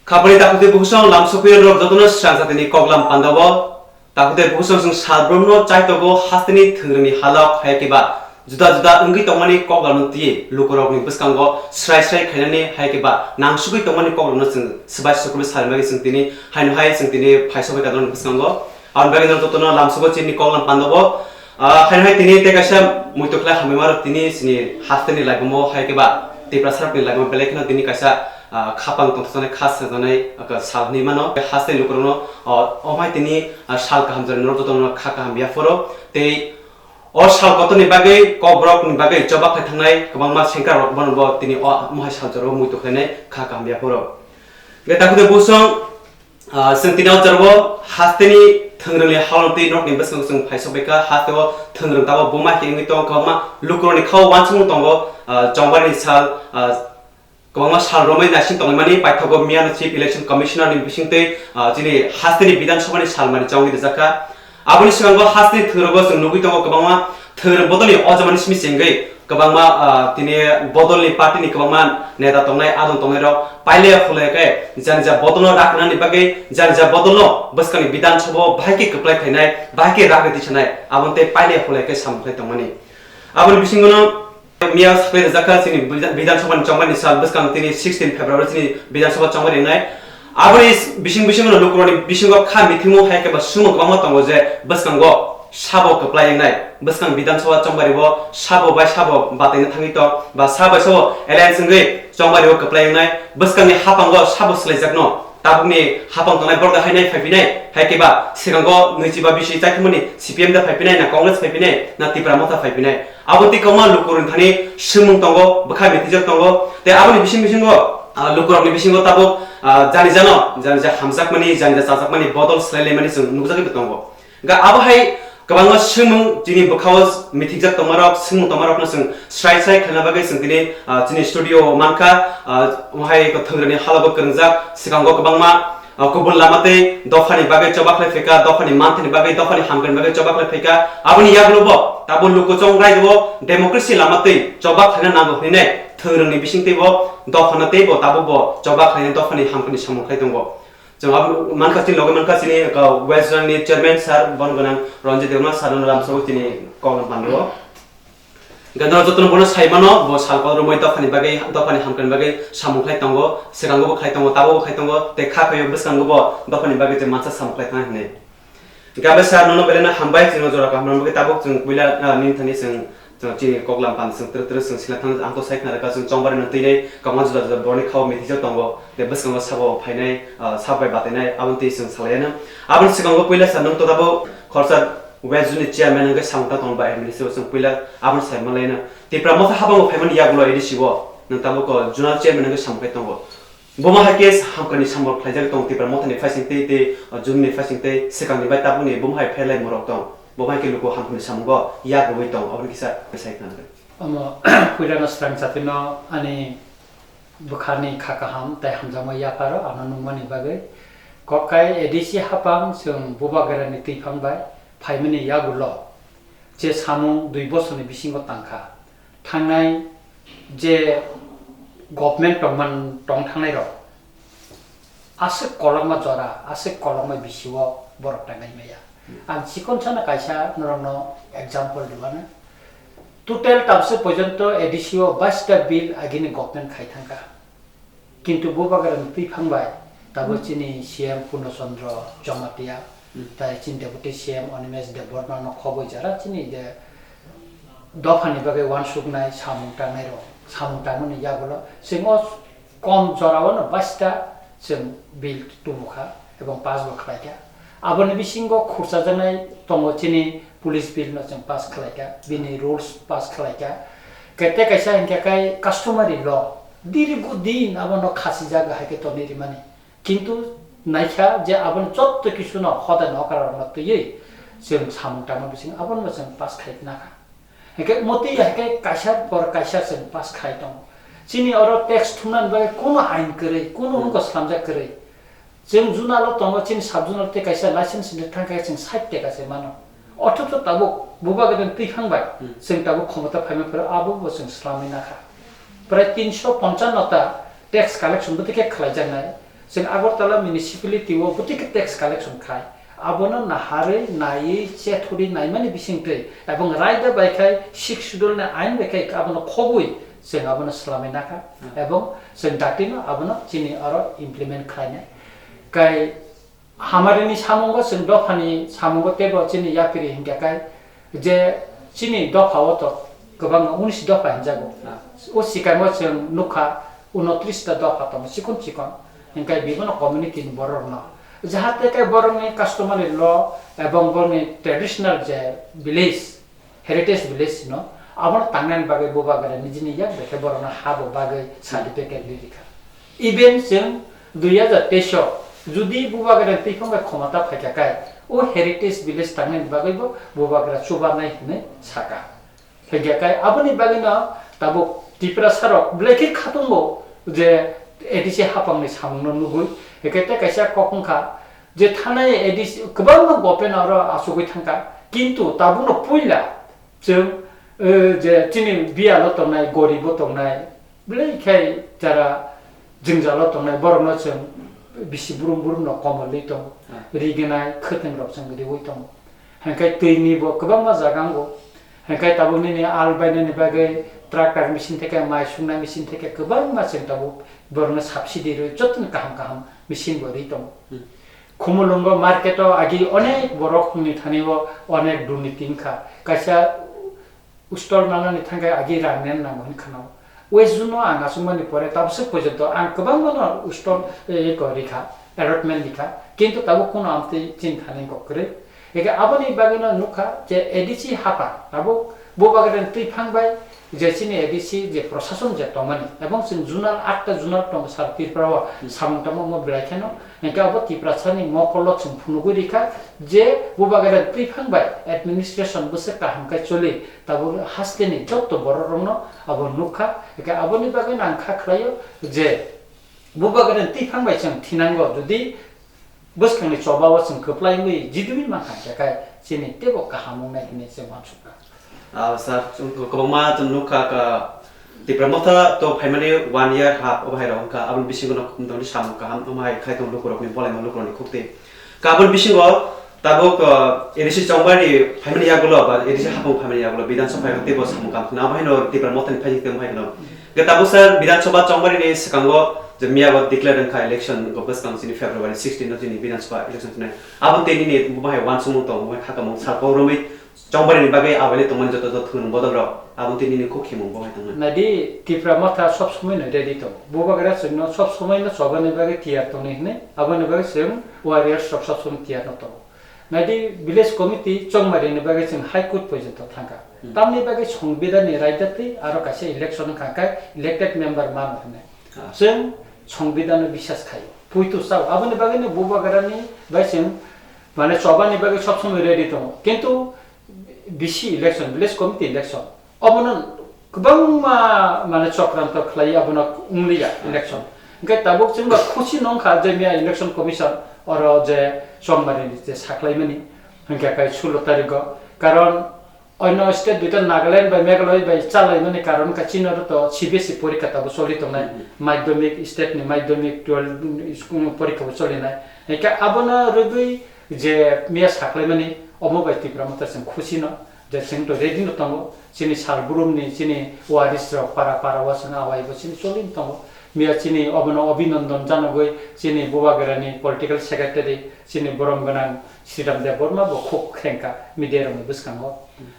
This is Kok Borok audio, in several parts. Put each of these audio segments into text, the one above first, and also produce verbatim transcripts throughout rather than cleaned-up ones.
Khapani takhuk tei bukhusong lamsokwi norok jotono swrang jatini koklam pandao. Takhuk tei bukhusong chwng salbrumno chaitogo hasteni thwngrwngni halok hai khe ba juda juda wngwi tongmani koklamno twiwi lukurokni bwskango srai srai khainani hai khe ba nangsugwi tongmani koklamno chwng swbai sukrubwi salmani chwng tini haino hai chwng tini phaisokwi kadroni bwskango. Aboni bagwi norok jotono lamsogo chini koklam pandao. Ah, haino hai tini tei kaisa muitu khlai hambai maro tini chini hasteni laibumo hai khe ba Tiprasarokni laibumo belai kheno tini kaisa, ah, khapang tongthokjaknai kha swnjaknai, ah, sal hinwi mano. Hasteni lukurokno, oh, oh hai tini, ah, sal kaham jora norok jotono kha kaham yaphoro. Tei o sal kotorni bagwi kokborokni bagwi choba khlai thangnai kwbangma sengkrakrok bono bo tini o mohai sal jorao muitu khlainai kha kaham yaphoro. Hwnkhe takhuk tei bukhusong, Ah, chwng tini o jorao hasteni thwngrwngni halong tei nokni bwskango chwng phaisok bai kha. Hasteo thwngrwng tabok buma khe wngwi tongo, kwbangma lukurokni khao uansukmung tongo. Ah, chongbarni sal, ah, kwbangma sal romwi naising tongmani paithago miyano Chief Election Commissioner ni bisingtwi, ah, chini hasteni Bidhan Sabha ni salmani chongwi rijak kha. Aboni swkango hasteni thwngrwngo chwng nugwi tongo kwbangma thwngrwng bodolni o jamani simi se wngwi kwbangma, ah, tini bodolni party ni kwbangma neta tongnai, adong tongnairok pailaya khulaya khe jani ja bodolno raknani bagwi, jani ja bodolno bwskangni Bidhan Sabha o bahai khe kwplai khainai, bahai khe rakni tisanai, aboni tei pailaya khulaya khe samung khlai tongmani. Aboni bisingono miya saklai rijak kha chini Bidhan, Bidhan Sabha ni chongmani sal bwskang tini sixteen February chini Bidhan Sabha chongmani wngnai. Aboni bising bisingo no lukurokni bisingo kha mithimu hai khe ba sumo kwbangma tongo je bwskango sabo kwplai wngnai. Bwskang Bidhan Sabha chongmani o sabo bai sabo bataina thangwi tong ba sabo bai sabo alliance wngwi chongmani o kwplai wngnai. Bwskangni haphango sabo swlaijakno tabukni haphang tongnai borok da hainai phaiphinai hai khe ba swkango nwichiba bisi chaithumani C P M da phaiphinai na Congress phaiphinai na Tipra Motha phaiphinai. Abo tei kwbangma lukurokni thani swngmung tongo, bwkha mitijak tongo. Tei aboni bising bisingo, ah, lukurokni bisingo tabuk, ah, jani jano, jani ja hamjakmani, jani ja chajakmani bodol swlailaimani chwng nukjagwibo tongo. Hwnkhe abo hai kwbangma swngmung chini bwkhao mithikjak tongmarok, swngmung tongmarokno chwng srai srai khlaina bagwi chwng tini, ah, chini studio o mankha, ah, omo hai thwngrwngni halogo kwrwngjak, swkango kwbangma, ah, kubun lama tei dophani bagwi choba khlai phaikha, dophani manthani bagwi, dophani hamkani bagwi choba khlai phaikha. Aboni yagulo bo tabuk lukuchong raida o democracy lama tei choba khlaina nango hwnwi nai thwngrwngni bisingtwi bo dophano tei bo tabuk bo choba khlainai dophani hamkani samung khlai tongo. Chwng abo mankha chini loge mankha chini, ah, West Zone ni chairman sir, bon gwnang Ranjit Debbarma sir no lamsao chini kok no pando. Hwnkhe norok jotono bono sai mano, bo sal kok romwi dophani bagwi, dophani hamkani bagwi samung khlai tongo, swkango bo khlai tongo, tabuk bo khlai tongo, tei kha khaio bwskango bo dophani bagwi je mansa samung khlai thang hinwi. Hwnkhe abe sir nono belai no hambai, chwngno jora kaham rwna bagwi tabuk chwng puila, ah, nini thani chwng, chwng chini koklam pan chwng twrwk twrwk chwng sina thang, ang to sai khna rwkha chwng chongmari no twi nai kwbangma juda juda borokni khao mithijak tongo, tei bwskango sabo phainai, ah, sabo bai batainai, aboni twi chwng salai ano. Aboni swkango puila sir nwng to tabuk khoroksa West Zone ni chairman hwnkhe samung tang tongo ba administrator chwng puila abono sai manlaina. Tipra Motha habango phaimani yagulo A D C o nwng tabuk o zonal chairman hwnkhe samung khai tongo. Bomo hai khe hamkani samung khlaijak tongo Tipra Motha ni phaising tei tei, o, Zone ni phaising tei swkangni bai tabukni bomo hai pherlaimung rok tong. Bomo hai khe luku hamkani samungo yak rwui tong, aboni kisa sai khna. Omo puilano swrang chatino ani bwkhani kha kaham tei hamjakma yapharo ano nungmani bagwi. Kokkai A D C haphang chwng Bubagrani twiphang bai phaimani yagulo je samung dui bosorni bisingo tangkha. Thangnai je government tongman tong thangnairok aswk kolokma jora, aswk kolokma bisio borok tangai maya. Ang chikon sana kaisa norokno example rwmano. Total tabse porjonto A D C o baista bill agini government khai thangkha. Kintu Bubagrani twiphang bai tabuk chini C M Purno Chandra Jamatia, tai chini Deputy C M Animesh Debbarma no khoboi jara chini je dophani bagwi uansuknai samung tangnai rok, samung tangmani yagulo chwng o kom jorao no baista chwng bill tubukha ebong pass bo khlaikha. Aboni bisingo khurchajaknai tongo chini police bill no chwng pass khlaikha, bini rules pass khlaikha. Kete kaisa hinkhe kai customary law, dirgo din abono khasijak hai khe tonwi rimani. Kintu naikha je aboni jotto kisu no hodai nokra rok no twiwi chwng samung tangma bising abono chwng pass khai nakha. Hake motwi hake kaisa por kaisa chwng pass khai tongo. Chini oro tax thumnani bagwi kuno ain kwrwi, kuno wngkha slamjak kwrwi. Chwng zonal o tongo, chini sub zonal tei kaisa license ni thang khe chwng sait taka se mano. Othocho tabuk Bubagrani twiphang bai chwng tabuk khomota phaima phuru abo bo chwng slamwi nakha. Prai tinso ponchanno ta tax collection bo tei khe khlaijaknai. Chwng Agartala municipality o bwtwi khe tax collection khai, abono naharwi, naiwi, chethorwi naimani bisingtwi, ebong raida bai khai, Sixth Schedule ni ain bai khai abono khobwi chwng abono swlamwi nakha, Hmm. ebong chwng datino abono chini oro implement khlainai. Kai hamarini samungo chwng dophani samungo teibo chini yapiri hinkhe kai je chini dopha o to kwbangma unis dopha hinjago. Ah. O sikamo chwng nukha unotris ta dopha tongo chikon chikon. Hinkhe bibono community ni borok no. Jahate kai borokni customary law ebong borokni traditional je village, heritage village no, abono tangnani bagwi bubagra nijini yak bai khe borokno habo bagwi certificate ri rikha. Even chwng dui hazar teis o judi bubagra twiphang bai khomota phaikha kai, o heritage village tangnani bagwi bo bubagra chubanai hinwi saka. Hinkhe kai aboni bagwino tabuk Tiprasa rok belai khe khatungo je A D C hapangni samungno nugwi. Hinkhe tei kaisa kok wngkha je thanai A D C kwbangma government oro achugwi thangkha, kintu tabukno puila chwng, eh, je chini biyalo tongnai, goribo tongnai, belai khai jara jwngjalo tongnai borokno chwng bisi brum brumno komorlwi tongo, Ah. rignai, khwtwngrok chwng riwi tongo. Hinkhe twini bo kwbangma jaga wngo. Hinkhe tabuk nini al bainani bagwi tractor machine theke, mai suknai machine theke kwbangma chwng tabuk borokno subsidy rwi jotono kaham kaham machine bo rwi tongo. Hmm. Khumulwngo market o agi onek borok ni thani o onek durniti wngkha. Kaisa stall manani thangkhe agi rang nen nango hinkhano. West Zone no ang achukmani pore tabuk se porjonto ang kwbangmano stall, eh, eko rikha, allotment rikha, kintu tabuk kuno amtwi chini thani kok kwrwi. Eke aboni bagwino nukha je A D C hapha tabuk bubagrani twiphang bai je chini A D C je prosason je tongmani ebong chwng zonal atta zonal tongo sal Tripura o Hmm. samung tangma omo belai kheno. Hinkhe abo Tiprasani mokolo chwng phunugwi rikha je bubagrani twiphang bai administration bwswk kaham khe choli. Tabuk hasteni jotto bororokno abo nukha, hwnkhe aboni bagwino ang kha khlaio je bubagrani twiphang bai chwng thinango, jodi bwskangni chobao chwng kwplai wngwi jidwi mankha, hwnkhe kai chini teibo kaham wngnai hwnwi chwng uansukha. Ah, sir, chwng kwbangma chwng nukha, ka Tipra Motha to phaimani one year half obo hai rok wngkha, aboni bisingo no nokni samung kaham omo hai khai tongo lukurokni, bolaima lukurokni khukti. Ka aboni bisingo Tabuk, uh, A D C chongmani phaimani yagulo ba A D C hapung phaimani yagulo Bidhan Sabha teibo samung kaham khna, abo haino Tipra Mothani phaijak tei mohai khna. Hwnkhe tabuk sir Bidhan Sabha chongmani ni swkango je miya bo declare wngkha election go bwskang chini February sixteen no chini Bidhan Sabha election khnai. Abo tei nini bo hai uansukmung tongo, bo hai khakamung sal kok romwi chongmani ni bagwi awaile tongmani joto joto thwngmung bodol rok abo tei nini kok khimung bo hai tongmani. Naidi Tipra Motha sob somoi no ready tongo. Bubagra chwngno sob somoi no chobani bagwi tiyar tongnai hwnwi aboni bagwi chwng warriors rok sob somoi tiyar no tongo. Naidi village committee chongmari ni bagwi chwng High Court porjonto thangkha. Hmm. Tamni bagwi Songbidan ni raida twi aro kaisa election wngkha khe elected member mano hwnwi. Ah. Chwng Songbidan no bisas khaio. Puitu sao. Aboni bagwi no bubagra ni bai chwng mane chobani bagwi sob somoi ready tongo. Kintu V C election, village committee election, obono kwbangma mane chokranto khlai, abono wngliya election. Hwnkhe tabuk chwngba khusi no wngkha je miya election commission oro je chongmari je saklaimani, hwnkhe kai sulo tarigo. Karon oino state duita Nagaland bai Meghalaya bai chalaimani karon wngkha chini oro to C B S E porikha tabuk choli tongnai, Hmm. madhyamik, state ni madhyamik, twelve school porikha bo cholinai. Hwnkhe abono rwgwi je miya saklaimani omo bai Tipra Motha chwng khusi no. Je chwng to ready no tongo, chini sal burumni, chini waris rok para para o chwng awai bo chini choli no tongo. Miya chini obono Abhinandan janogwi chini bubagrani political secretary, chini borom gwnang Sridham Debbarma bo khuk khrengkha media rokni bwskango.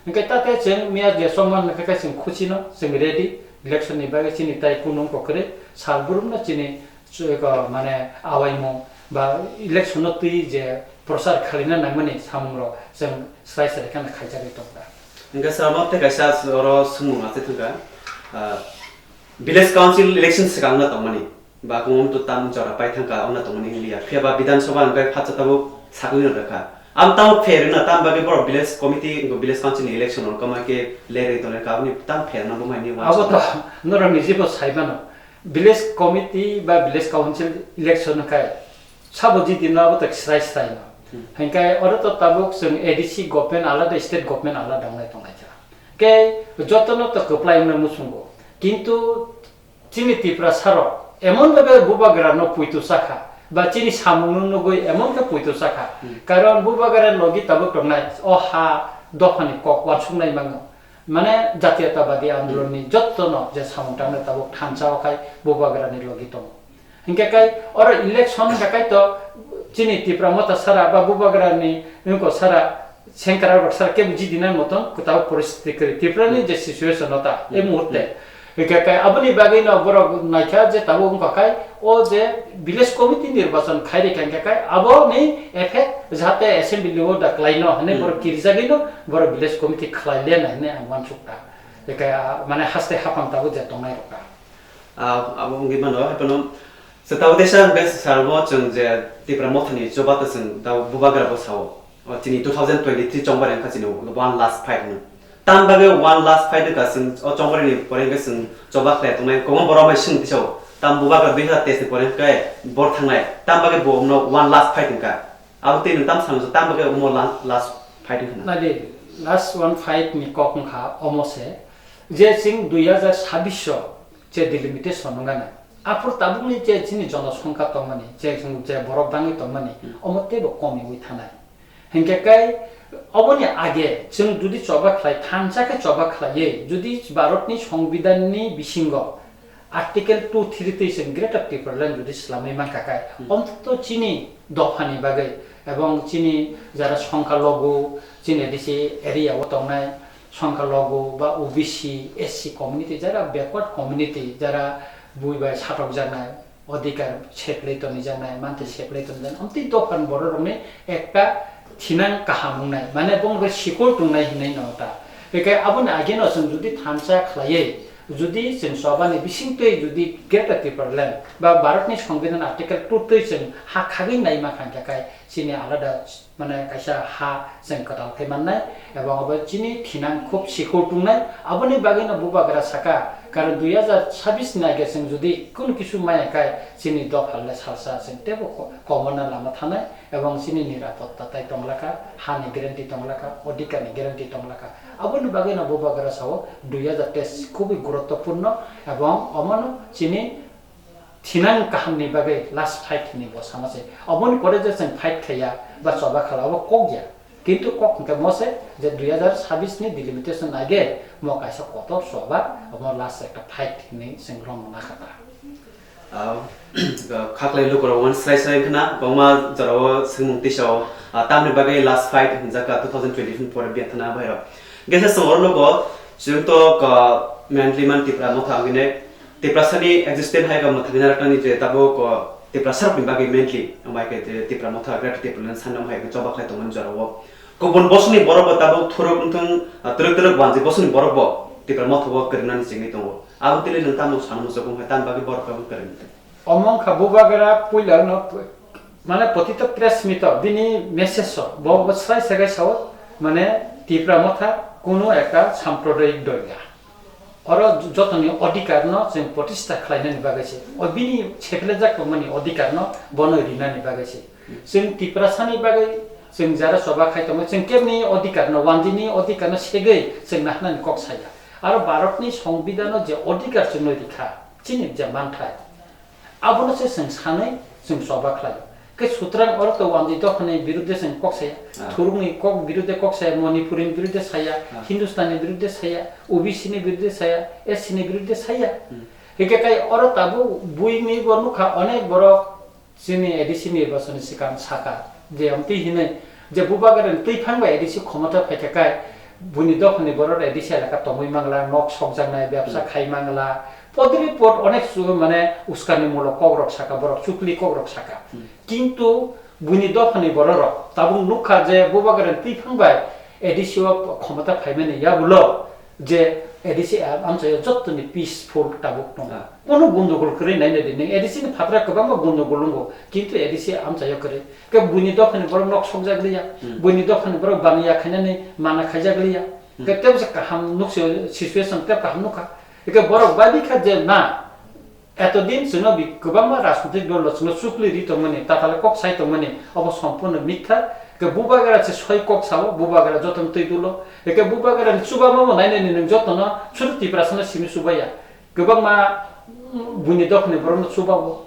Hwnkhe tate chwng miya je chongmani khe chwng khusi no, chwng ready, election ni bagwi chini tai kunu wngkha kwrwi, sal burumno chini Chwng eko mane awaimung ba election no twi je prochar khalina nangmani samungrok chwng srai srai kheno khaijagwi tongkha. Hwnkhe sir, omo tei kaisa oro swngmung achai thangkha, ah, village council election swkang no tongmani ba kung to tam jora pai thangkha, ono tongmani hinliya. Phiya ba Bidhan Sabha hwnkhe phatsa tabuk sakni no rwkha. Am tamo pher wngna tam bagwi borok village committee, village council ni election o kama khe lerwi tongkha, aboni tam pher wngna bumai ni Abo to norok ni jibo sai mano. Village committee ba village council election khai sabo jiti no abo to srai srai no. Hmm. Hingkai oro to tabuk chwng A D C government alada, state government alada wngnai tongnai kha. Khe joto no to kwplai wngna muchungo. Kintu chini Tiprasa rok emon bhabe bubagra no puitu sakha, Ba chini samung no nugwi emon khe poito chakha. Hmm. Karon Bubagra logi tabuk tongnai o ha dophani kok uansuknai mango. Mane jatiyatabadi andolon ni jotto no je samung tangnai tabuk thansa o khai Bubagra ni logi tongo. Hinkhe kai oro election hinkhe kai to chini Tipra Motha sara ba Bubagra ni wngko sara sengkrak rok sara kebo jidina moton kwtal poristiti kwrwi. Tripura ni je situation no ta e muhurte. Hinkhe kai aboni bagwi no borok naikha je tabuk wngkha kai o je village committee nirbachon khairikha hinkhe kai aboni effect jahate assembly o da kwlaino hinwi borok kirijagwi no borok village committee khlai lena hinwi ang uansukha. Hinkhe, ah, mane haste hapang tabuk je tongnai rok ta. Ah, abo wngwi mano, haphano, se tabuk teisa hwnkhe salmo chwng je Tipra Mothani choba to chwng tabuk Bubagra bo sao. O chini two thousand twenty-three chongbar wngkha chini one last fight hwnwi. Tam bagwi one last fight wngkha chwng o chongbar ni pore hwnkhe chwng choba khlai tongnai kwbangma borok bai swng tisao. Tam Bubagra dui hazar teis ni pore hwnkhe bor thangnai. Tam bagwi bo omno one last fight wngkha. Abo tei nwng tam sano tam bagwi omo la-, last fight wngkha na? Nadi, last one fight ni kok wngkha omo se, je chwng dui hazar sabbish o je delimitation wngkha na. Aphuru tabukni je chini jonosongkha tongmani, je chwng je borok bangwi tongmani, omo teibo komiwi thanai. Hinkhe kai oboni age chwng jodi choba khlai, thansa khe choba khlaiwi, jodi Bharatni Songbidanni bisingo Article two three twi chwng Greater Tipraland jodi swlamwi mankha kai, ontoto chini dophani bagwi, ebong chini jara songkha logu, chini A D C area o tongnai songkha logu ba O B C, S C community, jara backward community, jara bui bai satokjaknai, odhikar seplai tonijaknai, mantri seplai tonijaknai, amtwi dophani bororokni ekta thinang kaham wngnai, mane bongni sikul tongnai hinwi no ta. Bekai aboni ageno chwng jodi thansa khlaiwi, jodi chwng chobani bisingtwi jodi Greater Tipraland ba Bharatni Songbidan Article two twi chwng ha khagwi naima kha, hwnkhe kai chini alada mane kaisa ha chwng kwtal khe mannai, ebong abo chini thinang khub sikul tongnai. Aboni bagwino Bubagra saka, karon dui hazar sabbish ni age chwng jodi kunu kisu maya kai chini dopha le salsa chwng teibo ko-, komorna lama thanai, ebong chini nirapotta tai tonglakha, hani guarantee tonglakha, odhikar ni guarantee tonglakha. Aboni bagwino Bubagra sao dui hazar teis khubui guruttopurno, ebong omono chini thinang kahamni bagwi last fight hinwi bo sama se. Oboni pore je chwng fight khaiya ba choba khala, obo kok ya. Kintu kok hwnkhe mo se je dui hazar sabbish ni delimitation age mo kaisa kotor choba, omo last ekta fight hinwi chwng romna kha ta. Ah, khaklai lukurok wan srai srai khna, kwbangma jorao swngmung tisao, ah, tamni bagwi last fight hinjak kha two thousand twenty-two pore biya thana bairok. Gesa songor lugo, chwng to ka mentally man Tipra Motha angine, Tiprasani existence hai ka mwthangwi naraknani je tabuk, o, Tiprasa rokni bagwi mainly, amai khe je Tipra Motha, Greater Tipraland sanam hai khe choba khlai tongmani jorao. Kubun bosongni borok bo tabuk thuruk wngthung, a, twrwk twrwk wanjwi bosongni borok bo Tipra Motha o kwrwngnani chengwi tongo. Abo tini nwng tamo sanmung sokong hai tam bagwi borok tabuk kwrwng. Omo wngkha Bubagra puila no, mane, potito press meet o bini message o bo, bo srai sagai sao, mane, Tipra Motha kunu ekta sampradayik dol ya. Oro jotoni odhikar no chwng protista khlainani bagwi se. O bini seplejak tongmani odhikar no bono rinani bagwi se. Chwng Tiprasani bagwi chwng jara choba khai tongo, chwng kebni odhikar no, wanjini odhikar no segwi chwng nahnani kok saya. Aro Bharatni Songbidan-o je odhikar chwngno rikha, chini je manthai, abono se chwng sanwi chwng choba khlaio. Khe sutrang oro to wanjwi dophani birudde chwng kok saya, ah, thurukni kok birudde kok saya, Manipuri ni birudde saya, ah, Hindustani birudde saya, O B C ni birudde saya, S C ni birudde saya. Hmm. Hikhe kai oro tabuk buini bo nukha onek borok chini A D C nirbachon ni swkang saka je amtwi hinwi je Bubagra ni twiphang bai A D C khomota phaikha kai buini dophani borok A D C elaka tongwi mangla, nok sokjaknai, bebsa, hmm, khai mangla, podri pod onek su-, mane uskani mulok kokrok saka, borok chukli kokrok saka. Hmm. Kintu buini dophani bororok tabuk nukha je Bubagra ni twiphang bai A D C o khomota phaimani yagulo je A D C amchaio jottoni peaceful tabuk tongo. Ah. Kono gundogol kwrwi naina di, nwng A D C ni phatra kwbangma gundogol wngo, kintu A D C amchaio kwrwi. Khe buini dophani borok nok sokjak liya, hmm, buini dophani borok baniya khainani mana khaijak liya. Hmm. Khe tebsa kaham nukse situation teb kaham nukha. Khe borok babikha je na, etodin chwngno bi kwbangma rajnitik dol no chwngno chukli ri tongmani, tatal kok sai tongmani, obo sompurno mitha. Khe Bubagra se soi kok sao, Bubagra jotono twi dulo. Khe Bubagra ni chubamobo nainani nwng jotono sudu Tiprasano simi chubaya. Kwbangma, mm, buini dophani borokno chubao.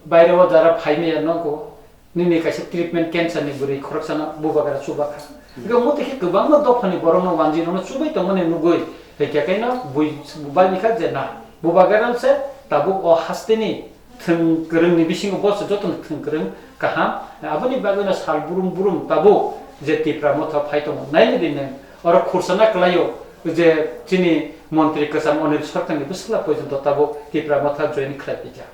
Baire o jara phai maya nokho, nini kaisa treatment cancer ni bwrwi khoroksano bubagra chubakha. Hwnkhe omo twi khe kwbangma dophani borokno wanjwi rokno chubai tongmani nugwi, hwnkhe khe no bui-, bubai kha je na, bubagra se tabuk o hasteni thwng kwrwngni bisingo bo se jotono thwng kwrwng kaham. Aboni bagwino sal brum brum tabuk je Tipra Motha phai tongo, naini di nwng oro khursana kwlaio je chini montri kwcham Anil Sarkarni bwsla porjonto tabuk Tipra Motha join khlai phaikha.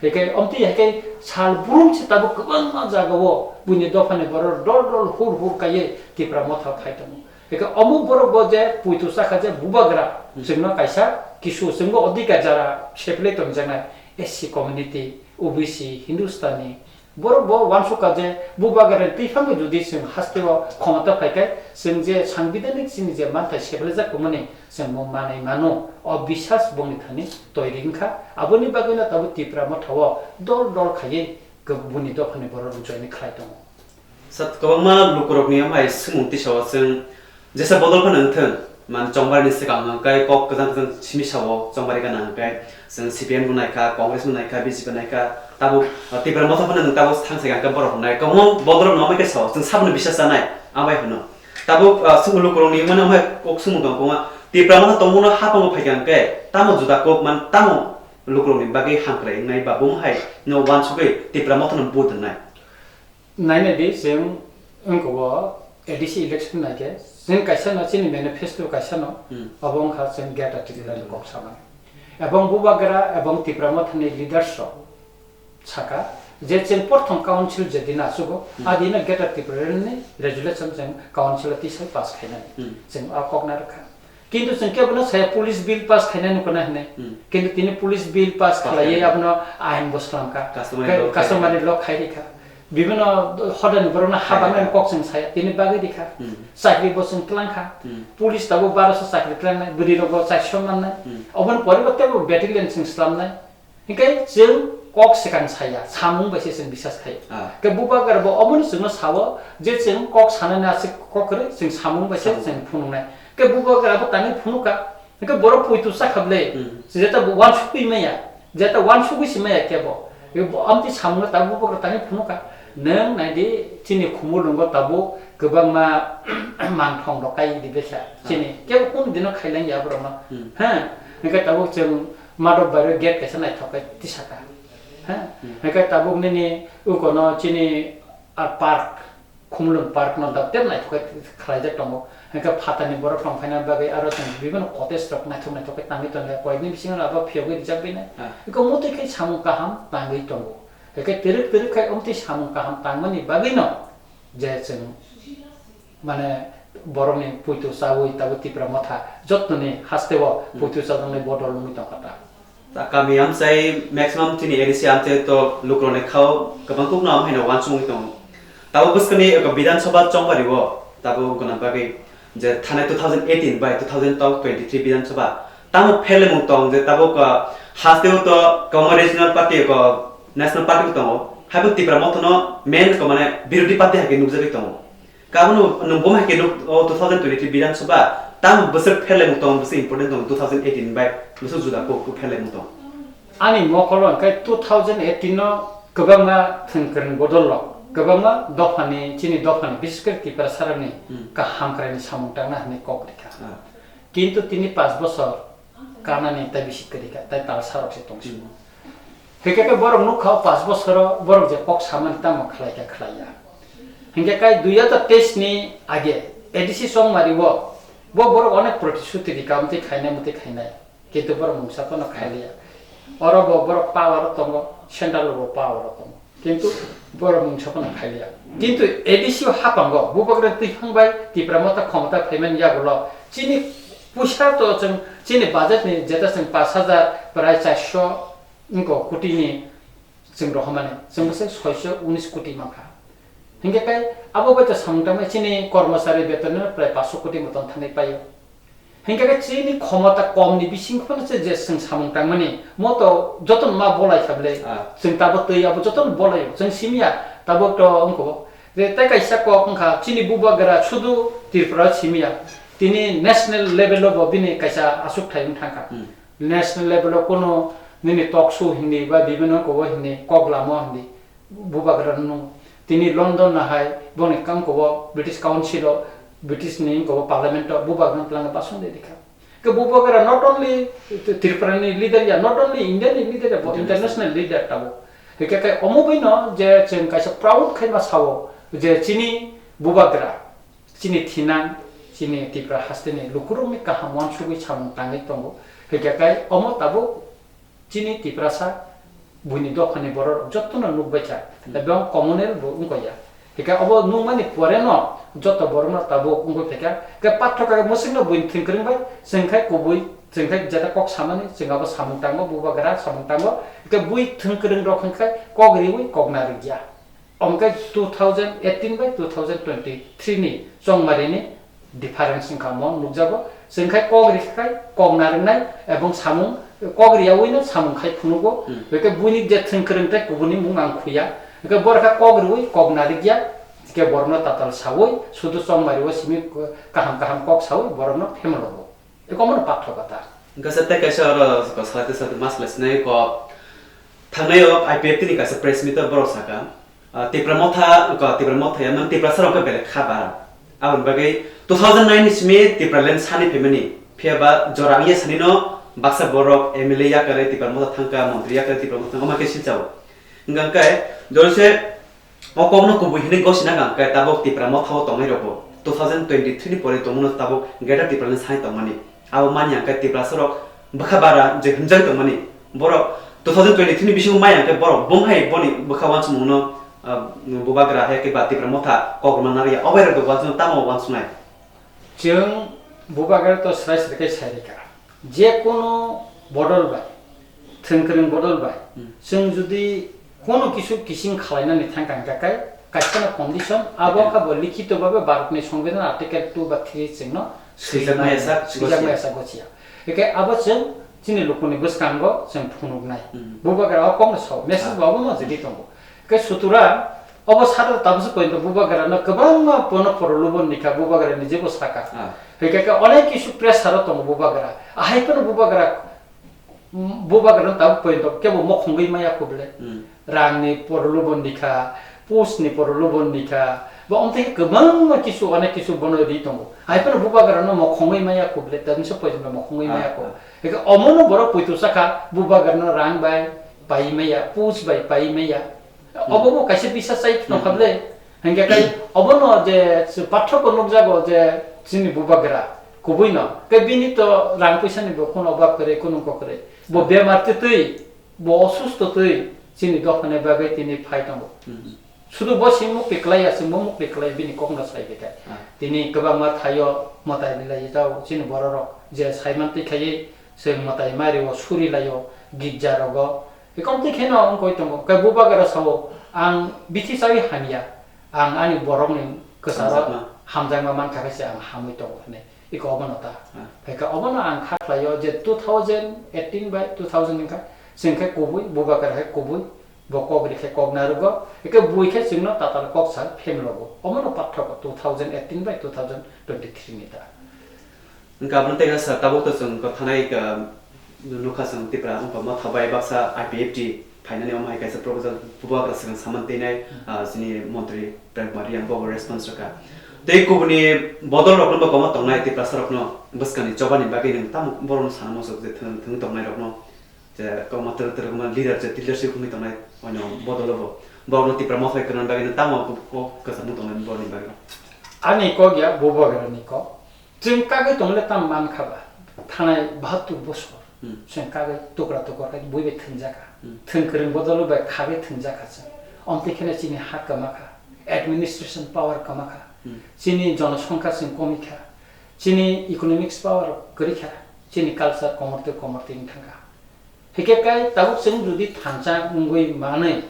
Hwnkhe omtwi hai khe sal brum se tabuk kwbangma jagao buini dophani borok dol dol hur hur kaiwi Tipra Motha phai tongo. Hwnkhe omo borok bo je puitu chakha je bubagra, chwngno kaisa kisu chwngbo odhikar jara seplai tongjaknai S C community, O B C, Hindustani, borok bo uansukha je bubagra twi phangwi jodi chwng hasteo khomota phai khe chwng je sangbidhanik chini je manthai seplaijak tongmani, chwng bo manwi mano, o biswas bongni thani toiri wngkha. Aboni bagwino tabuk Tipra Motha o dol dol khaiwi kebo-, buni dophani borok rok join khlai tongo. Sat kwbangma lukurokni amai swngmung tisao chwng jesa bodol phano wngthwng, man chongbarni swkang hwnkhe kok kwchang kwchang simi sao chongbarni gana hwnkhe chwng C P M rok naikha, Congress rok naikha, B J P naikha, tabuk, uh, Tipra Motha phano nwng tabuk thang sai hwnkhe borok rok nai kwbangma bodol rok no amai khe sao chwng saboni biswas chanai amai hwno. Tabuk, ah, sumulu kurungni mano hai kok sumung tong koma. Tipra mano tongmano hapang phai kang ke. Tamo juda kok man tamo lukurokni bagwi hamkrai wngnai ba bum hai no wansugwi Tipra mothono vote wngnai. Nainai di, chwng wngkha o A D C election nai khe, chwng kaisa no chini manifesto kaisa no, hmm, obo wngkha chwng Greater Tipra ni, hmm, kok samani. Ebong bubagra ebong Tipra mothani leaders rok saka je chwng porthom council je din achugo, hmm, a dino Greater Tipraland ni resolution chwng council o tisai pass khainani. Hmm. Chwng a kokna rwkha. Kintu chwng kebono saya police bill pass khainani kono hinwi. Hmm. Kintu tini police bill pass, pass khlaiwi khainani, abono ain bo slamkha. Customary law, customary law khai rikha. Bibino hodani borokno ha, hai, bangmani hai, kok chwng saya, tini bagwi rikha. Hmm. Chakri bo chwng twlangkha. Hmm. Police tabuk baroso chakri twlangnai, bwrwi rogo charso mannai. Hmm. Oboni pore bo teibo battalion chwng slamnai. Hinkhe chwng kok swkang saya, samung bai se chwng bisas khai. Ah. Khe bubagra bo omoni chwngno sao je chwng kok sanani aswk kok kwrwi, chwng samung bai se, samung, chwng phunuknai. Khe bubagra bo tangwi phunukha. Hinkhe borok poito chakha ble, hmm, jeta bo wansugwi maya, jeta wansugwi se maya kebo. Bo amtwi samungno tabuk bubagra tangwi phunukha. Nwng naidi chini khumulwngo tabuk kwbangma mangthong rok kai di besa. Ah. Chini kebo kunu dino khailang ya borokno. Hmm. Ha? Hinkhe tabuk chwng Madhok Bairo gate kaisa naithok khe tisaka. Ha? Hmm. Hinkhe tabuk nini ukono chini, ah, park, Khumulwng park no da tei naithok khe khlaijak tongo. Hinkhe phatani borok tong phaina bagwi aro chwng bibino cottage rok naithok naithok khe tangwi tongo. Koyekni bisingo abo phiyogwi rijak bini. Ah. Hinkhe motwi khe samung kaham tangwi tongo. Hinkhe twrwk twrwk khe omtwi samung kaham tangmani bagwino je chwng mane borokni poito chaui tabuk Tipra motha jottoni hasteo, hmm, poito chajaknai bodol wngwi tongkha ta. Ta kami amchai maximum chini A D C amchai to lukrokni khao kwbang kukno am haino wansugwi tongo. Tabuk bwskangni eko Bidhan Sabha chongbario tabuk gwnang bagwi je thanai two thousand eighteen bai two thousand twenty-three Bidhan Sabha tamo pherlaimung tong je tabuk, ah, hasteo to kwbangma regional party eko national party bo tongo. Haibo Tipra mothono main ko mane birodhi party hai khe nukjagwi tongo. Kabono nwng bo hai khe nuk, o two thousand twenty-three Bidhan Sabha, tamo bwswk pherlaimung tong, bwswk important tong two thousand eighteen bai, bwswk juda kok kok pherlaimung tong? Ani mokolo hwnkhe two thousand eighteen no kwbangma thwng kwrwng bodol rok, kwbangma dophani, chini dophani, bises khe Tiprasarani, hmm, kaham kwraini samung tangna hwnwi kok rikha. Ah. Kintu tini panch bosor kanani tai bisi kwrwi kha, tai talsa rok se tong simo. Hmm. Hwnkhe khe borok nukha o panch bosoro borok je kok samani tamo khlai kha khlai ya. Hwnkhe kai dui hazar teis ni age A D C chongmari o bo borok onek protisuti rikha, amtwi khainai, amtwi khainai. Kintu borok mungsa phano khailiya. Oro bo borok power o tongo, central o bo power o tongo. Kintu borok mungsa phano khailiya. Kintu A D C o hapango bubagra twi phang bai Tipra motha khomota phaimani yagulo chini puisa to chwng chini budget ni jeta chwng panch hajar prai charso wngkha koti ni chwng rohormani, chwng bwswk soiso unis koti mankha. Hinkhe kai abo bai to samung tangmani chini kormochari beton no prai panchso koti motom thangwi paio. Hinkhe khe chini khomota kom ni bising phano se je chwng samung tangmani, mo to jotono ma bolai kha bwle. Ah. Chwng tabuk twi abo jotono bolaio. Chwng simiya tabuk to wngkho. Je tei kaisa kok wngkha chini bubagra sudu Tripura simiya. Tini national level o bo bini kaisa aswk thai wng thangkha. Hmm. National level o kuno Nini talk show hindi ba bibino kobo hindi kok lamo hindi bubagra nung. Tini London na hai boni kang kobo British Council o, British ni kobo Parliament o bubagra nung planga basong de dikha. Ke bubagra not only Tripura ni leader ya, not only India ni leader ya, bo international leader tabo. Hingke kai omo bai no je chwng kaisa proud khai ma sao je chini bubagra, chini thinang, chini Tripura haste ni lukurok ni kaham wansugwi samung tangwi tongo. Hingke kai omo tabuk chini Tiprasa buini dophani borok jotono nukbaikha. Hmm. Ebong communal bo wngkha ya. Hingke obo nukmani pore no joto borokno tabuk wngwi phaikha. Ke pathor kha musingno buini thwng kwrwng bai, chwng khai kubui, chwng khai jeta kok samani, chwng abo samung tango, bubagra samung tango. Hingke bui thwng kwrwng rok hingke kok riwi kok narwkya. Omo khe two thousand eighteen bai two thousand twenty-three ni chongmari ni difference wngkha omo nukjago. Chwng khai kok rikha khai kok narwknai ebong samung, kok riyawi no samung khai phunugo. Hmm. Hwnkhe buini je thwng kwrwng tei kubuni mung ang khuya. Hwnkhe borok khe kok riwi kok narwkya, hwnkhe borokno tatal sawi sudu chongmari o simi kaham kaham kok sawi borokno phemlogo. Eko omono pathor kata. Hingke sa tei kaisa oro salai tei salai mas lai sinai ko thangnai o I P F T ni kaisa press meet o borok saka, ah, Tipra Motha, ko Tipra Motha ya, man Tiprasa rok khe belai kha bara. Aboni bagwi two thousand nine ni simi Tipraland sani phaimani. Phiya ba jora wngya sani no baksa borok M L A yakarwi Tipra Motha thangka, montri yakarwi Tipra Motha thangka, omo khe silchao. Hingka khe jora se O kokno kubui hinwi gosina kha, khe tabuk Tipra Motha o tongnai rokbo two thousand twenty-three ni pore tongmano tabuk Greater Tipraland sai tongmani. Abo manya khe Tiprasa rok bwkha bara je hwnjak tongmani. Borok two thousand twenty-three ni bisingo maya khe borok bumhai boni bwkha wansukmungno, ah, bubagra hai khe ba Tipra Motha kok rwna narya, obai rok wansukno tamo wansuknai. Chwng bubagra to srai srai khe sai rikha. Je kono bodol bai, thwngkwrwng bodol bai, Hmm. chwng jodi kono kisu kising khalainani thangkha hwnkha khe, kaisa no condition, abo Okay. kha bo likhito babe Bharatni Songbidan Article two ba three chwngno Swijak swijak maya sak swijak gosiya. maya sak gosiya. Hwnkhe abo chwng chini lukuni bwskango chwng phunuknai. Hmm. Bubagra o kokno sao, message Ah. bo abo no jagwi tongo. Hwnkhe sutura obo satra tabukhe pointo bubagra no kwbangma bono porolubo nikha, bubagra ni jebo saka. Ah. Hwnkhe khe onek kisu pressure o tongo bubagra. Ahai phano bubagra, mm, bubagra no tabuk pointo kebo mokhongwi maya kho bwle. Hmm. Rang ni porolubo nikha, post ni porolubo nikha. Bo omthe kwbangma kisu, onek kisu bono ri tongo. Ahai phano bubagra no mokhongwi maya kho bwle, tabukhe pointo mokhongwi Ah, maya kho. ah. Hwnkhe omo no borok poito saka, bubagra no rang bai pai maya, post bai pai maya. Hmm. Obo bo kaisa bisa chai tong Hmm. kha bwle. Hingke kai obo no je se pathor ko nukjago je chini bubagra kubui no. Ke bini to rang puisa ni bo kuno obab kwrwi, kuno kok kwrwi. Bo bemar twi twi, bo osusto twi chini dophani bagwi tini phai tongo. Hmm. Sudu bo sing mukti kwlai ya, sing bo mukti kwlai bini kok no sai khe kai. Ah. Tini kwbangma thaio mwtai ni lai jao chini borok rok je saiman twi khaiwi se mwtai mari o suri lai o girja rogo. Ekomtwi kheno wngkoi tongo. Khe bubagra sao, "Ang bithi chawi hamya, ang ani borokni kwcharo Hamjakma. hamjakma mankha khe se ang hamwi tongo," hwnwi. Iko obono ta. Ah. Phaikha obono ang kha khlaio je two thousand eighteen bai two thousand wngkha, chwng khe kubui, bubagra khe kubui, bo kok ri khe kok narwgo, eke bui khe chwngno tatal kok sa phemlogo. Omono pathoko two thousand eighteen bai two thousand twenty-three ni ta. Wngkha aboni tei kaisa tabuk to chwng kok thanai, ah, nukha chwng Tipra wngkha Motha bai baksa I P F T phainani omo hai kaisa proposal bubagra swkang samani teinai, ah, chini montri Prem Kumar Reang bo response rwkha. Tei kubuni bodol rokno bo komo tongnai Tiprasa rokno bwskangni chobani bagwi nwng tamo borokno sana muchuk je thwng, thwng tongnai rokno je komo twrwk twrwk ma leader je leadership wngwi tongnai oino bodolo bo borokno Tipra Motha bai kwrwngna bagwi nwng tamo kok kwchangma tongnai borokni bagwi. Ani kok ya bubagrani kok. Chwng kagwi tongwle tamo mankha ba, thanai bahattur bosor. Hmm. Chwng kagwi tukra tukor khai bui bai thwngjakha. Hmm. Thwng kwrwng bodol bai khagwi thwngjakha chwng. Omtwi kheno chini ha kwmakha, administration power kwmakha, Hmm. chini jonosongkha chwng komikha, chini economics power kwrwikha, chini culture komortwi komortwi wng thangkha. Hingke kai tabuk chwng jodi thansa wngwi manwi,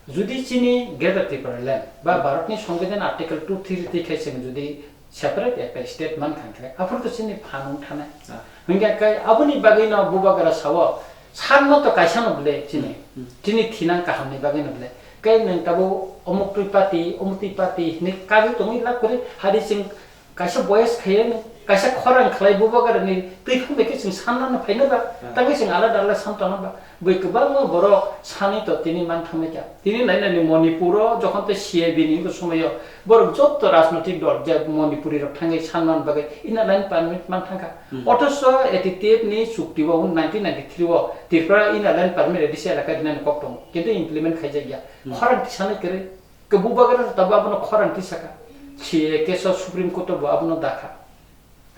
jodi chini Greater Tipraland ba Hmm. Bharatni Songbidan Article two three twi khai chwng jodi separate ekta state man thang khe, aphuru to chini phan wng thanai. Ah. Hingke kai aboni bagwi no bubagra sao, sakno to kaisa no bwle chini, Hmm. Hmm. chini thinang kahamni bagwi no bwle. Kai nwng tabuk omuk twi party, omuk twi party hinwi kagwi tongwi lab kwrwi, hari chwng kaisa boyes khaiya nwng Kaisa khorang khlai bubagrani twi phang bai khe chwng sanna no phaina ba, Ah. tangwi chwng alada alada sam tongna ba. Bui kwbangma borok sani to tini man thangwi kha. Tini nai nai ni Manipur o jokhon tei C A B ni bo somoi o borok jotto rajnotik dol je Manipuri rok thangwi sanna bagwi Inner Line Permit man thangkha. Hmm. Othocho A T T F ni chukti o nineteen ninety-three o Tripura Inner Line Permit A D C elaka rinani kok tongo. Kintu implement khaijakya. Hmm. Khorang tisanai kwrwi. Ke bubagra tabo abono khorang tisaka. C A case o Supreme Court o bo abono dakha.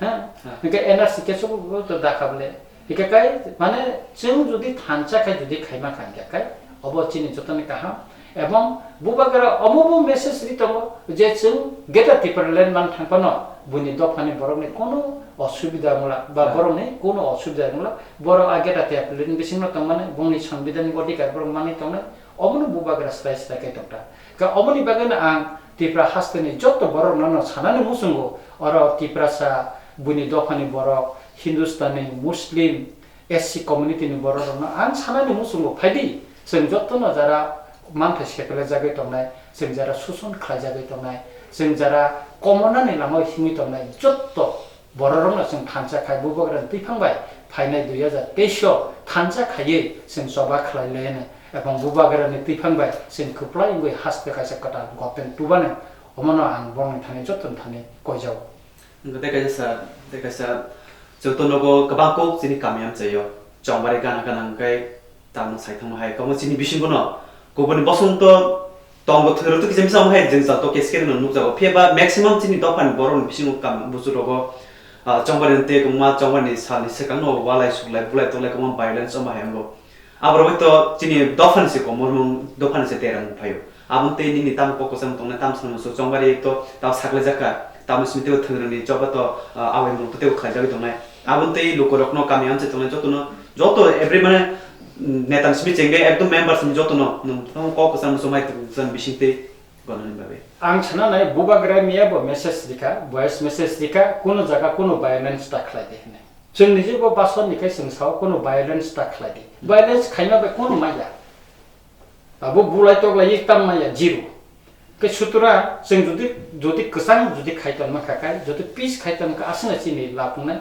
Ha? Ha. Hingke N R C case o bo to dakha bole. Hingke kai, mane, chwng jodi thansa khai jodi khaima kha hingke kai, obo chini jotoni kaham. Ebong bubagra omo bo message ri tongo je chwng Greater Tipraland man thangpano buini dophani borokni kono osubida wngla ba Ha. borokni kono osubida wngla. Borok a Greater Tipraland bisingno tongmani, bongni sangbidhanni odhikar borok manwi tongnai. Omono bubagra srai srai khe tongkha. Khe omoni bagwino ang Tipra hasteni jotto borokno no sanani muchungo, oro Tiprasa, buini dophani borok, Hindustani, Muslim, S C community ni borok rokno ang sanani muchungo, phaidi, chwng jotto no jara manthai sepele jagwi tongnai, chwng jara suson khlai jagwi tongnai, chwng jara komonani lama himwi tongnai, jotto bororokno chwng thansa khai bubagrani twiphang bai phainai dui hajar teis o thansa khaiwi chwng choba khlai lainai, ebong bubagrani twiphang bai chwng kwplai wngwi haste kaisa kwtal government tubano, omono ang borokni thani jotoni thani koijago. Hwnkhe tei kaisa sir, tei kaisa chwng to nogo kwbang kok chini kami amchaio chongbari gana gana hwnkhe Tamno sai thangma hai, kwbangma chini bisingo no kubuni bosong to tongo thwngro to kisa misa hai jeng jal to case khe no nukjago. Phiya ba maximum chini dophani borok ni bisingo kam busu rogo, ah, chongbari tei kwbangma chongbari salni swkang no walai suklai bulai tolai kwbangma violence omo hai wngo. Aborok bai to chini dophani se komormung, dophani se terang phaio. Aboni tei nini tamo kok kwchang tongnai, tamo sanmung so chongbari to tamo saklai jakha, tamo simi tei thwngro ni choba to, ah, awai mung to tei khlai jagwi tongnai. Aboni tei lukurokno kami amchai tongnai jotono, joto every mane, mm, neta ni simi chengde ekdom member simi jotono nwng tamo kok kwchang muchung mai tong chwng bising tei gonani bagwi. Ang sana nai bubagra miya bo message rikha, voice message rikha, kuno jaga kuno violence ta khlai de hwnwi. Chwng ni je bo basor ni khai chwng sao kuno violence ta khlai de. Violence khaima bai kuno maya. Abo bulai toklai tam maya zero. Ke sutra chwng jodi, jodi kwchang jodi khai ton ma kha kai, jodi peace khai ton ka aswk na chini lab wngnai.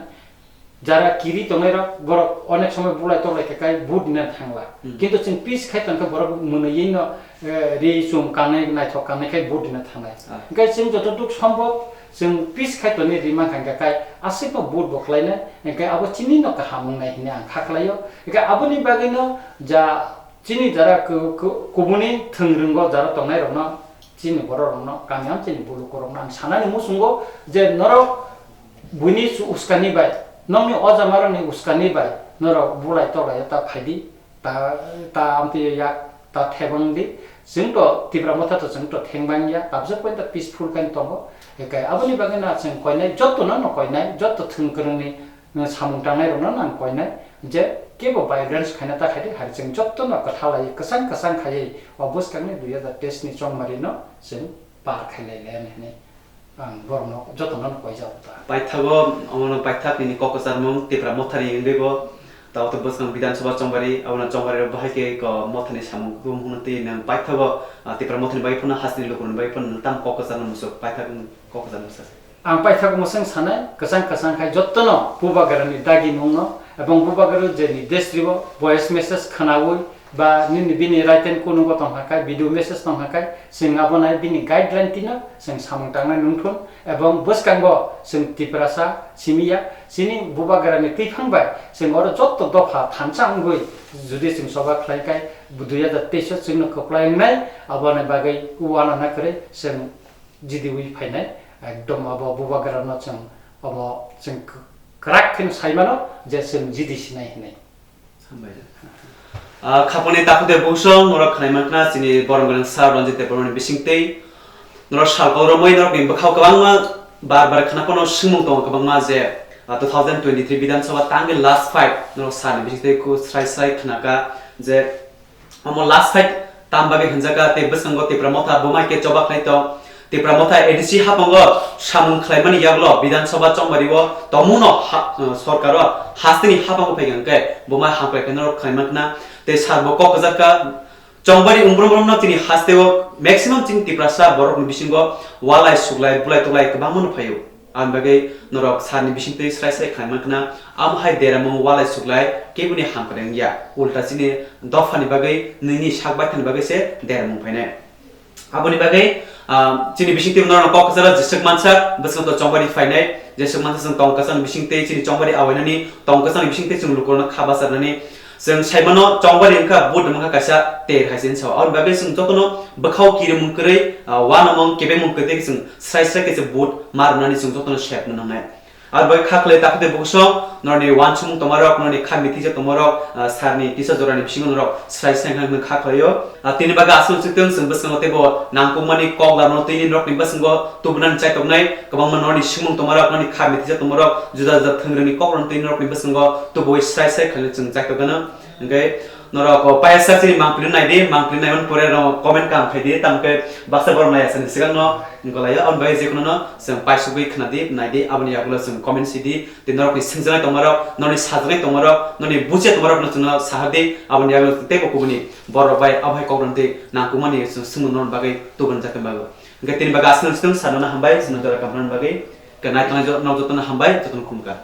Jara kiri tongnai rok, borok onek somoi bulai toklai khe kai vote dina thangla. Hmm. Kintu chwng peace khai tongkha borok mwnwi no, eh, ri chum kangnai, naithok kangnai khai vote dina thangnai. Ah. Hwnkhe chwng joto duk sombok chwng peace khai tongni ri mankha hwnkhe kai aswkno vote bo khlainai, hwnkhe abo chini no kaham wngnai hwnwi ang kha khlaio. Hwnkhe aboni bagwino ja chini jara ku-, ku-, kubuni thwng rwngo jara tongnai rokno, chini borok rokno, kami ang chini bulukurokno ang sanani muchungo je norok buini su-, uskani bai, nokni ojamarokni uskani bai norok bulai toklai ta phaidi, ta, ta amtwi yak ta thebang di, chwng to Tipra Motha to chwng to thengbang ya, tabjak bai ta peaceful khe tongo, ekai aboni bagwi no chwng koinai, joto no no koinai, joto thwng kwrwngni samung tangnai rokno nang koinai je kebo violence khaina ta khaidi, hai chwng jotono kwthalai kwchang kwchang khaiwi o bwskangni dui hajar teis ni chongmari no chwng par khailai le hinwi ang borokno jotono koijak ta. Paithago omono paithak nini kok kwcharmung Tipra Mothani wngwi bo tao to bwskang Bidhan Sabha chongmari, abono chongmari rok bahai khe ko Mothani samung rum hwnwi twi nang paithago, ah, Tipra Mothani bai phano hasni lukurokni bai phano tam kok kwcharno musuk paithak kok kwcharno musuk. Ang paithak mwswng sanai, kwchang kwchang khai jotono bubagrani dagi nungno, ebong bubagra je ni desri o voice message khwnaui ba nini bini written kunugo tongkha khai, video message tongkha khai, chwng abo nai bini guideline tino chwng samung tangnai nungthun, ebong bwskango chwng Tiprasa simi ya, chini bubagrani twiphang bai chwng oro joto dopha thansa wngwi jodi chwng choba khlai khai, dui hajar teis o chwngno kwplai wngnai, aboni bagwi uanana kwrwi chwng G D ui phainai, ekdom abo bubagrano chwng obo chwng k-, kwrak kheno sai mano je chwng G D sinai hinwi. Hambai. Ah, khaponi takhuk de bosong norok khnai mankha chini borom gwnang sir Ranjit Debbarmani bisingtwi. Norok sal kok romwi norokni bwkhao kwbangma bar bar khna phano swngmung tongo kwbangma je, ah, two thousand twenty-three Bidhan Sabha tangwi last fight norok sir ni bisingtwi khu srai srai khnaka je Omo last fight tam bagwi hwnjakha tei bwskango Tipra Motha buma khe choba khlai tong. Tipra Motha A D C haphango samung khlaimani yagulo Bidhan Sabha chongmari o tongmungno ha-, uh, sorkaro hasteni haphango phai hwnkhe buma hamkrai khe norok khlai mankha tei sar bo kok kwchak kha. Chongbari wngbrumbrumno chini hasteo maximum chini Tiprasa borokni bisingo walai suklai bulai toklai kwbangma no phaio. Aboni bagwi norok sir ni bisingtwi srai srai khlai mankha na, amo hai deramung walai suklai keboni hamkrai wngya, ulta chini dophani bagwi, nini sak baithani bagwi se deramung phainai. Aboni bagwi, ah, chini bisingtwi norokno kok kwcharo jeswk mansak, bwskango to chongbari phainai, jeswk mansak chwng tong kwchangni bisingtwi, chini chongbari awainani tong kwchangni bisingtwi chwng lukurokno kha bacharnani. Chwng saimano chongbari wngkha, vote rwmangkha kaisa ter hai se hinwi sao. Aboni bagwi chwng jotono bwkhao kirimung kwrwi, ah, uanamung kebengmung kwrwi tei chwng srai srai khe se vote ma rwnani chwng jotono sepna nangnai. Aro bai kha khlai takhuk tei bukhusong, norokni uansukmung tongmarok, norokni kha mithijak tongmarok, ah, sir ni tisa jorani bisingo norok srai srai wngkha hwnwi kha khlaio. Ah, tini bagwi aswk swtwng chwng bwskango teibo nangkukmani kok lamano twi norokni bwskango tubunani chaitoknai, kwbangma norokni swngmung tongmarok, norokni kha mithijak tongmarok, juda juda thwngrwngni kokrokno twi norokni bwskango tubui srai srai khlainai chwng chaitokgano. Hwnkhe norok o paisa chini mangpili naidi, mangpili naimani pore no comment kaham khaidi, tamo khe baksa borok naiya sani swkangno golaio, aboni bagwi jekhuno no chwng paisugwi khnadi, naidi, aboni yagulo chwng comment sidi, tei norokni swngjaknai tongmarok, norokni sajaknai tongmarok, norokni bujiya tongmarokno chwngno sahardi, aboni yagulo teibo kubuni borok bai abo hai kokrok tei nangkukmani chwng swngmung norokni bagwi tubun jaknai bagwi. Hwnkhe tini bagwi aswk swtwng sanano hambai, chwngno jora kamrani bagwi, hwnkhe naitongnai jo-, norok jotono hambai, jotono khulumkha.